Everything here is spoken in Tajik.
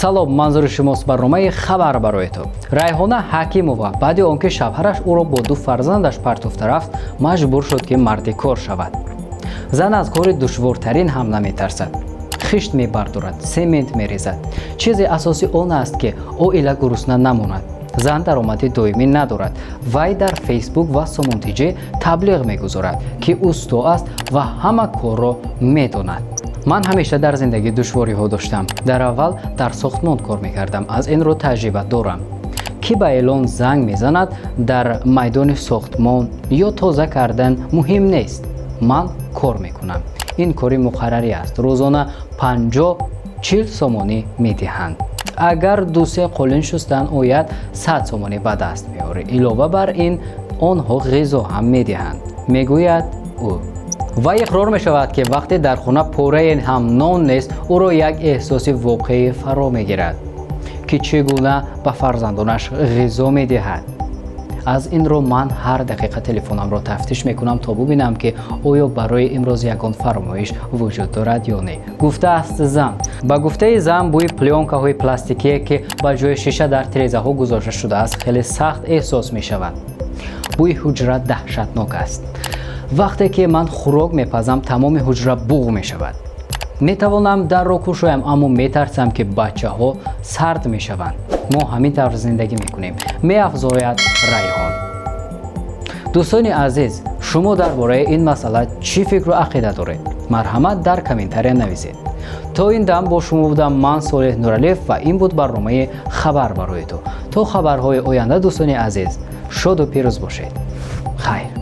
Салом, манзури шумост барномаи «Хабар барои ту». Райҳона Ҳакимова баъди он ки шавҳараш ӯро бо ду фарзандаш партофта рафт, маҷбур шуд, ки мардикор шавад. Зан аз кори душвортарин ҳам наметарсад: хишт мебардорад, семент мерезад. Чизи асосӣ он аст, ки оила гурусна намонад. Зан даромади доимӣ надорад. Вай дар Фейсбук ва Сомонтиҷӣ таблиғ мегузорад, ки усто аст ва ҳама корро медонад. Ман ҳамеша дар зиндагӣ душвориҳо доштам. Дар аввал дар сохтмон кор мекардам, аз ин рӯ таҷриба дорам. Кӣ ба эълон занг мезанад, дар майдони сохтмон ё тоза кардан, муҳим нест, ман кор мекунам. Ин кори муқаррарӣ аст, рӯзона 50-40 сомонӣ медиҳанд. Агар дусе қолин шустан ояд, 100 сомонӣ ба даст меорӣ. Илова бар ин, онҳо ғизо ҳам медиҳанд, мегӯяд ӯ. Вай иқрор мешавад, ки вақте дар хона порае ҳам нон нест, ӯро як эҳсоси воқеӣ фаро мегирад, ки чӣ гуна ба фарзандонаш ғизо медиҳад. Аз ин рӯ ман ҳар дақиқа телефонамро тафтиш мекунам, то бубинам, ки оё барои имрӯз ягон фармоиш вуҷуд дорад ё не, гуфтааст зан. Ба гуфтаи зан, бӯи плёнкаҳои пластикие, ки ба ҷои шиша дар тирезаҳо гузошта шудааст, хеле сахт эҳсос мешавад. Бӯи ҳуҷра даҳшатнок аст. Вақте ки ман хӯрок мепазам, тамоми ҳуҷра буғ мешавад. Метавонам дарро кушоям, аммо метарсам, ки бачаҳо сард мешаванд. Мо ҳамин тавр зиндагӣ мекунем, меафзояд Райҳон. Дӯстони азиз, шумо дар бораи ин масъала чӣ фикру ақида доред? Марҳамат, дар комментария нависед. То ин дам бо шумо будам ман, Солеҳ Нуралиев, ва ин буд барномаи «Хабар барои ту». То хабарҳои оянда, дӯстони азиз, шоду пирӯз бошед. Хайр.